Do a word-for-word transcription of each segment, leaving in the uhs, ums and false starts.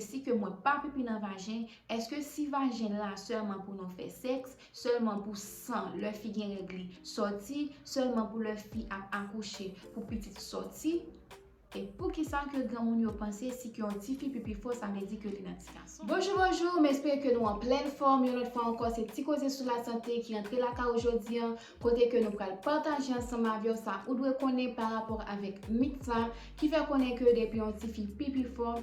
Si ke mwen pa pipi nan vajen, èske si vajen la sèlman pou nou fè sèks, sèlman pou san lè fi gen règ li sòti, sèlman pou lè fi ap akouche pou pitit sòti? E poukisa ke granmoun yo panse si ke yon tifi pipi fò, sa vle di ke li nan ti gason? Bonjou, bonjou, m espere ke nou an plèn fòm. Yon lòt fwa ankò, se Ti Koze sou Lasante ki rantre lakay ou jodi an, kote ke nou pral pataje ansanm avè w sa ou dwe konnen pa rapò avèk mit sa ki fè konnen ke depi yon tifi pipi fò,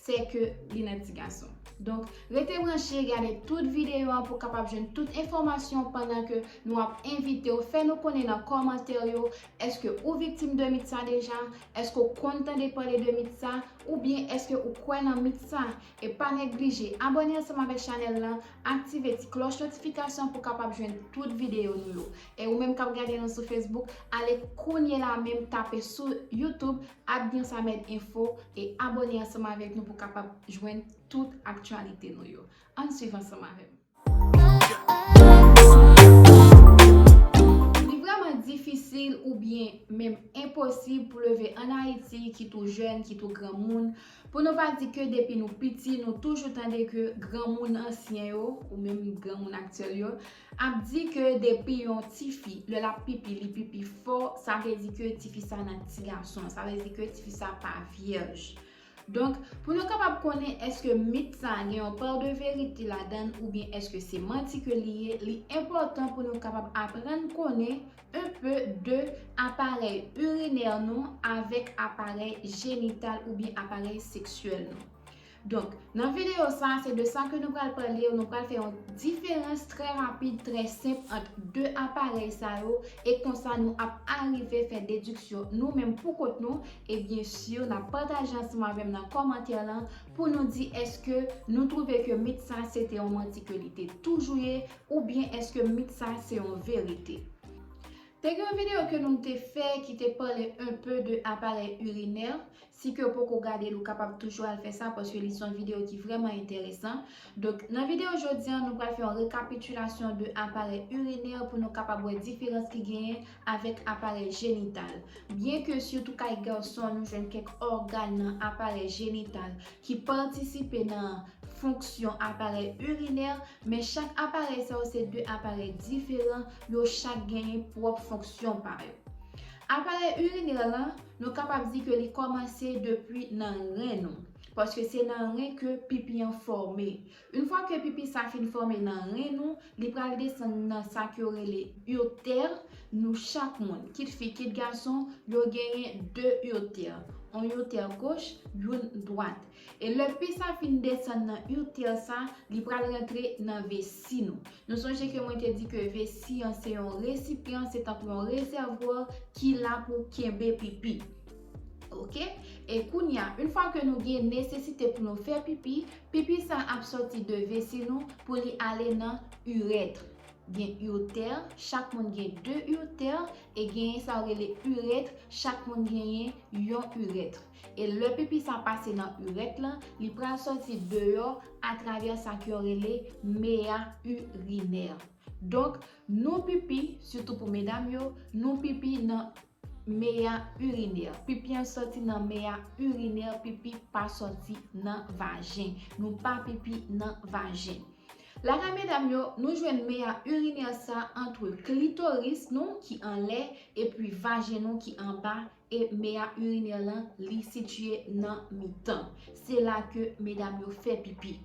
se ke li nan ti gason. Donk, rete branche, gade tout videyo an pou w kapab jwenn tout enfòmasyon pandan ke nou ap envite w fè nou konnen nan kòmantè yo, èske ou viktim de mit sa deja, èske w konn tande pale de mit sa, oubyen èske ou kwè nan mit sa? E pa neglije abòne ansanm avèk chanèl lan, aktive ti klòch notifikasyon pou w kapab jwenn tout videyo nou yo. E ou menm k ap gade nou sou Facebook, ale kounye la menm tape sou YouTube Abdiance Ahmed Info e abòne ansanm avèk nou pou w kapab jwenn tout aktyalite nou yo. Ann swiv ansanm avè m. Li vrèman difisil oubyen menm enposib pou leve ann Ayiti, kit ou jèn, kit ou granmoun, pou nou pa di ke depi nou piti, nou toujou tande ke granmoun ansyen yo, ou menm granmoun aktyèl yo, ap di ke depi yon tifi, lè l ap pipi, li pipi fò, sa vle di ke tifi sa nan ti gason, sa vle di ke tifi sa pa vyèj. Donk, pou nou kapab konnen èske mit sa gen yon pa de verite ladan l oubyen èske se manti ke li ye, li enpòtan pou nou kapab aprann konnen un peu de aparèy irinè nou avèk aparèy jenital oubyen aparèy seksyèl nou. Donk, nan videyo sa, se de sa ke nou pral pale, nou pral fè yon diferans trè rapid, trè senp ant de aparèy sa yo, e konsa nou ap arive fè dediksyon nou menm pou kont nou, e byen si n ap pataje ansanm avè m nan kòmantè lan pou nou di èske nou twouve ke mit sa se te yon manti ke li te toujou ye, oubyen èske mit sa se yon verite. Te gen yon videyo ke nou te fè ki te pale un peu de aparèy irinè. Si ke w poko gade l, ou kapab toujou al fè sa paske li se yon videyo ki vrèman enteresan. Donk, nan videyo jodi an, nou pral fè yon rekapitilasyon de aparèy irinè pou nou kapab wè diferans ki genyen avèk aparèy jenital. Byen ke sitou kay gason, nou jwenn kèk ògàn nan aparèy jenital ki patisipe nan fonksyon aparèy irinè, men chak aparèy sa yo se de aparèy diferan, yo chak genyen pwòp fonksyon pa yo. Aparèy irinè lan, nou kapab di ke li kòmanse depi nan ren nou, paske se nan ren ke pipi an fòme. Yon fwa ke pipi sa fin fòme nan ren nou, li pral desann nan sa ke yo rele itè. Nou chak moun, kit fi, kit gason, yo genyen de itè, yon itè goch, youn dwat. E lè pipi sa fin desann nan itè sa, li pral rantre nan vesi nou. Nou sonje ke mwen te di ke vesi an se yon resipyan, se tankou yon rezèvwa ki la pou kenbe pipi. Oke? E kounye a, yon fwa ke nou gen nesesite pou nou fè pipi, pipi sa ap sòti de vesi nou pou li ale nan irèt. Gen itè, chak moun gen de itè, e genyen sa yo rele irèt, chak moun genyen yon irèt. E lè pipi sa pase nan irèt lan, li pral sòti deyò atravè sa ke yo rele meya irinè. Donk, nou pipi, sitou pou medam yo, nou pipi nan meya irinè. Pipi an sòti nan meya irinè, pipi pa sòti nan vajen. Nou pa pipi nan vajen. Lakay medam yo, nou jwenn meya irinè sa ant klitoris nou ki anlè epi vajen nou ki anba, e meya irinè lan li sitiye nan mitan. Se la ke medam yo fè pipi.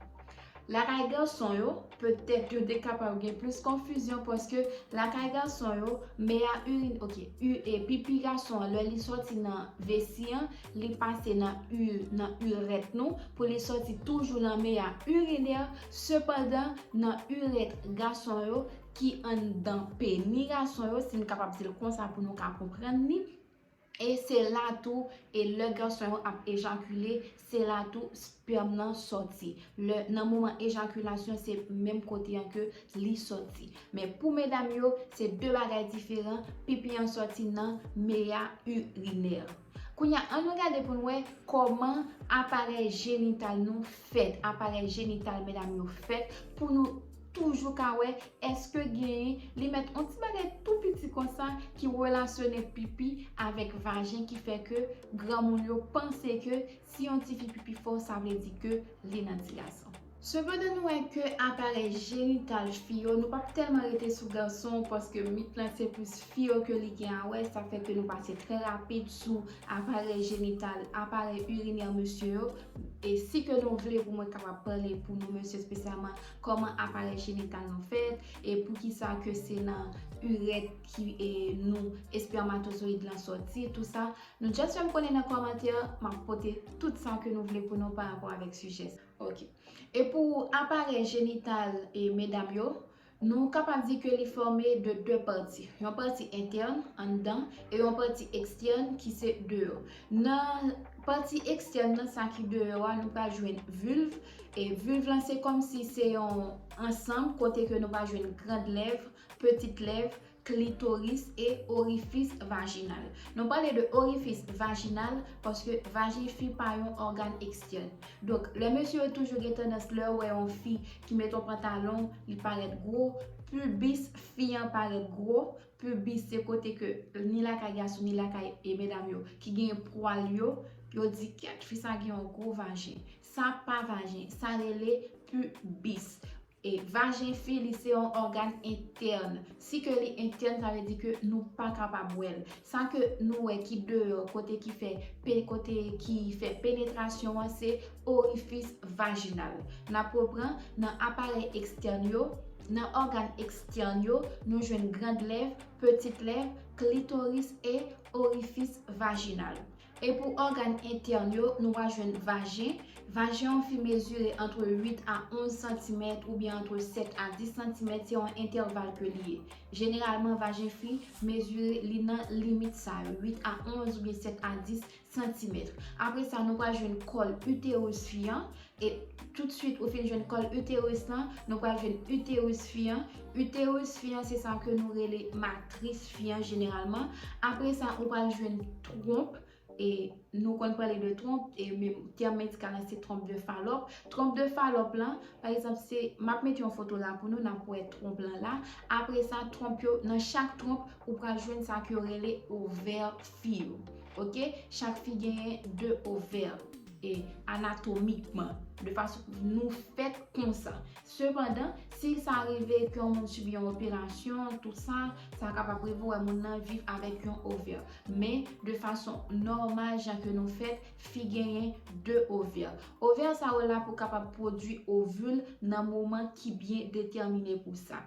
Lakay gason yo, petèt yo te kapab gen plis konfizyon paske lakay gason yo, meya irinè, oke, u, e pipi gason an, lè li sòti nan vesi an, li pase nan u, nan irèt nou, pou li sòti toujou nan meya irinè. Sepandan, nan irèt gason yo, ki anndan peni gason yo, si n kapab di l konsa pou nou ka konprann li, e se la tou, e lè gason yo ap ejakile, se la tou spèm nan sòti. Lè, nan moman ejakilasyon, se menm kote an ke li sòti. Men pou medam yo, se de bagay diferan, pipi an sòti nan meya irinè. Kounye a, ann nou gade pou n wè kòman aparèy jenital nou fèt, aparèy jenital medam yo fèt, pou nou toujou ka wè èske genyen, li mèt yon ti bagay tou piti konsa ki relasyone pipi avèk vajen, ki fè ke granmoun yo panse ke si yon tifi pipi fò, sa vle di ke li nan ti gason. Sepandan, nou wè ke aparèy jenital fi yo, nou p ap tèlman rete sou gason, paske mit lan se plis fi yo ke li gen a wè, sa fè ke nou pase trè rapid sou aparèy jenital, aparèy irinè mesye yo. E si ke nou vle pou mwen kapab pale pou nou mesye espesyalman, kòman aparèy jenital nou fèt, e poukisa ke se nan irèt ki, e, nou, espèmatozoyid lan sòti, tou sa, nou just fè m konnen nan kòmantè, m ap pote tout sa ke nou vle pou nou pa rapò avèk sijè sa. Ok. E pou aparèy jenital e medam yo, nou kapab di ke li fòme de de pati. Yon pati entèn, anndan, e yon pati ekstèn ki se deyò. Nan pati ekstèn nan, sa ki deyò a, nou pral jwenn vilv. E vilv lan se kòmsi se yon ansanm kote ke nou pral jwenn grand lèv, petit lèv, klitoris e orifis vajinal. Nou pale de orifis vajinal paske vajen fi pa yon ògàn ekstèn. Donk, lè mesye yo toujou gen tandans, lè yo wè yon fi ki met yon pantalon, li parèt gwo, pibis fi an parèt gwo, pibis se kote ke ni lakay gason, ni lakay e medam yo, ki gen pwal yo, yo di, kèt, fi sa gen yon gwo vajen. Sa pa vajen, sa rele pibis. E vajen fi, li se yon ògàn entèn. Si ke li entèn, sa vle di ke nou pa kapab wè l. Sa ke nou wè ki deyò, kote ki fè pe-, kote ki fè penetrasyon an, se orifis vajinal. N ap repran nan aparèy ekstèn yo, nan ògàn ekstèn yo, nou jwenn grand lèv, petit lèv, klitoris e orifis vajinal. E pou ògàn entèn yo, nou va jwenn vajen. Vajen yon fi mezire antre uit a onz santimèt oubyen antre sèt a dis santimèt, se yon entèval ke li ye. Jeneralman, vajen fi mezire li nan limit sa yo, uit a onz oubyen sèt a dis santimèt. Apre sa, nou pral jwenn kòl iteris fi an. E toutswit ou fin jwenn kòl iteris lan, nou pral jwenn iteris fi an. Iteris fi an, se sa ke nou rele matris fi an jeneralman. Apre sa, ou pral jwenn twonp. E nou konn pale de twonp, e men tèm medikal lan se twonp de Falòp. Twonp de Falòp lan, pa egzanp, se, m ap mete yon foto la pou nou, n ap wè twonp lan la. Apre sa, twonp yo, nan chak twonp, ou pral jwenn sa ke yo rele ovè fi yo. Ok? Chak fi genyen de ovè. E anatomikman, de fason nou fèt konsa. Sepandan, si sa rive ke yon moun sibi yon operasyon, tou sa, sa kapab rive wè moun nan viv avèk yon ovè. Men, de fason nòmal, jan ke nou fèt, fi genyen de ovè. Ovè sa yo la pou kapab pwodui ovil nan moman ki byen detèmine pou sa.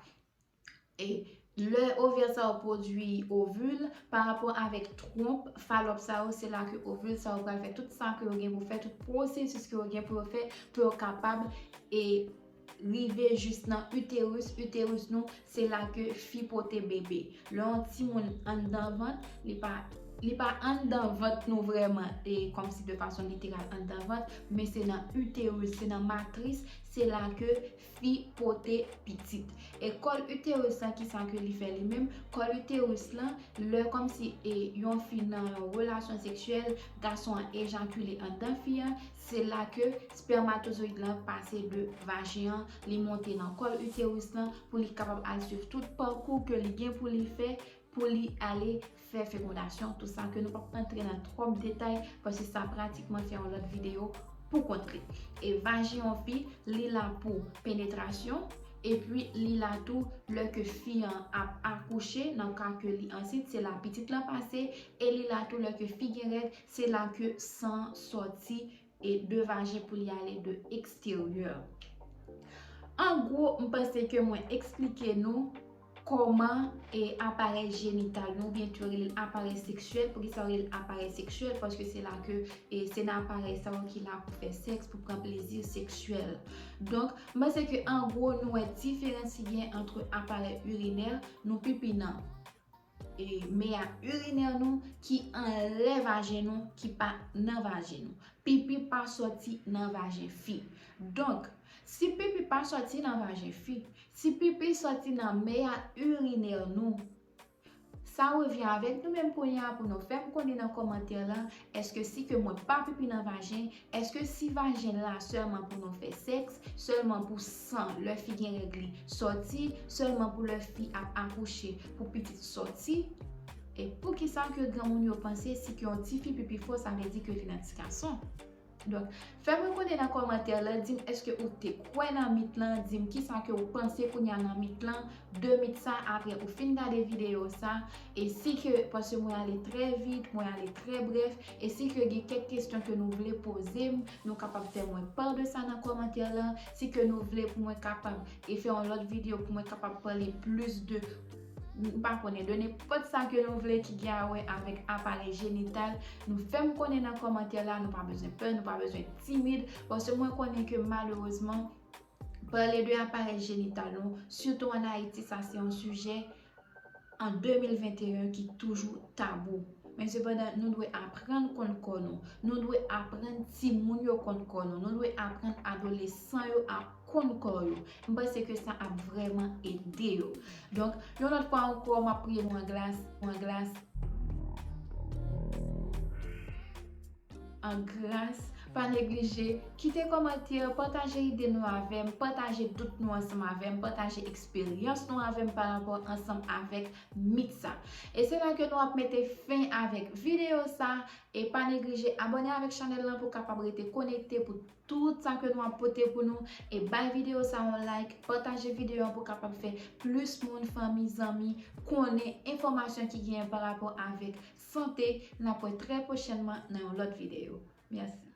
E lè ovè sa yo pwodui ovil, pa rapò avèk twonp Falòp sa yo, se la ke ovil sa yo pral fè tout sa ke yo gen pou fè, tout pwosesis ke yo gen pou yo fè, pou yo kapab e rive jis nan iteris. Iteris nou, se la ke fi pote bebe. Lè yon timoun anndan vant, li pa, li pa anndan vant nou vrèman, e kòmsi de fason literal anndan vant, men se nan iteris, se nan matris, se la ke fi pote pitit. E kòl iteris lan, ki sa ke li fè li menm? Kòl iteris lan, lè kòmsi e yon fi nan yon relasyon seksyèl, gason an ejakile anndan fi an, se la ke espèmatozoyid lan pase de vajen an, li monte nan kòl iteris lan pou li kapab al swiv tout pakou ke li gen pou li fè, pou li ale fè fekondasyon, tou sa ke nou p ap antre nan twòp detay, paske sa pratikman se yon lòt videyo pou kont li. E vajen yon fi, li la pou penetrasyon, epi li la tou lè ke fi an ap akouche, nan ka ke li ansent, se la pitit lan pase, e li la tou lè ke fi gen règ, se la ke san sòti e de vajen pou li ale de eksteryè. An gwo, m panse ke mwen eksplike nou kòman e aparèy jenital nou, oubyen tou yo rele l aparèy seksyèl. Poukisa yo rele l aparèy seksyèl? Paske se la ke, e se nan aparèy sa yo ki la pou fè sèks, pou pran plezi seksyèl. Donk, m panse ke an gwo, nou wè diferans ki gen ant aparèy irinè nou, pipi nan e meya irinè nou ki anlè vajen nou, ki pa nan vajen nou. Pipi pa sòti nan vajen fi. Donk, si pipi pa sòti nan vajen fi, si pipi sòti nan meya irinè nou, Sa revyen avèk nou menm kounye a pou nou fè m konnen nan kòmantè la, èske si ke mwen pa pipi nan vajen, èske si vajen la sèlman pou nou fè sèks, sèlman pou san lè fi gen règ li sòti, sèlman pou lè fi ap akouche pou pitit sòti? E poukisa ke granmoun yo panse si ke yon tifi pipi fò, sa vle di ke li nan ti gason? Donk, fè mwen konnen nan kòmantè la, di m èske ou te kwè nan mit lan, di m kisa ke ou panse kounye a nan mit lan, de mit sa, apre ou fin gade videyo sa, e si ke, paske mwen ale trè vit, mwen ale trè brèf, e si ke gen kèk kesyon ke nou vle poze m, nou kapab fè mwen pa de sa nan kòmantè la, si ke nou vle pou mwen kapab e fè yon lòt videyo pou mwen kapab pale plis de, m pa konnen, de nenpòt sa ke nou vle ki gen a wè avèk aparèy jenital, nou fè m konnen nan kòmantè la, nou pa bezwen pè, nou pa bezwen timid, paske mwen konnen ke malerezman, pale de aparèy jenital nou, sitou ann Ayiti, sa se yon sijè an de mil venteyen ki toujou tabou. Men sepandan, nou dwe aprann konn kò nou. Nou dwe aprann timoun yo konn kò nou. Nou dwe aprann adolesan yo a konn kò yo. M panse ke sa ap vrèman ede yo. Donk, yon lòt fwa ankò, m ap priye nou an glas, an glas, an gras. Pa neglije kite kòmantè, pataje ide nou avè m, pataje dout nou ansanm avè m, pataje eksperyans nou avè m pa rapò ansanm avèk mit sa. E se la ke nou ap mete fen avèk videyo sa. E pa neglije abòne avèk chanèl lan pou kapab rete konekte pou tout sa ke nou ap pote pou nou. E bay videyo sa yon like, pataje videyo an pou kapab fè plis moun, fanmi, zanmi konnen enfòmasyon ki genyen pa rapò avèk sante. N ap wè trè pwochènman nan yon lòt videyo. Mèsi.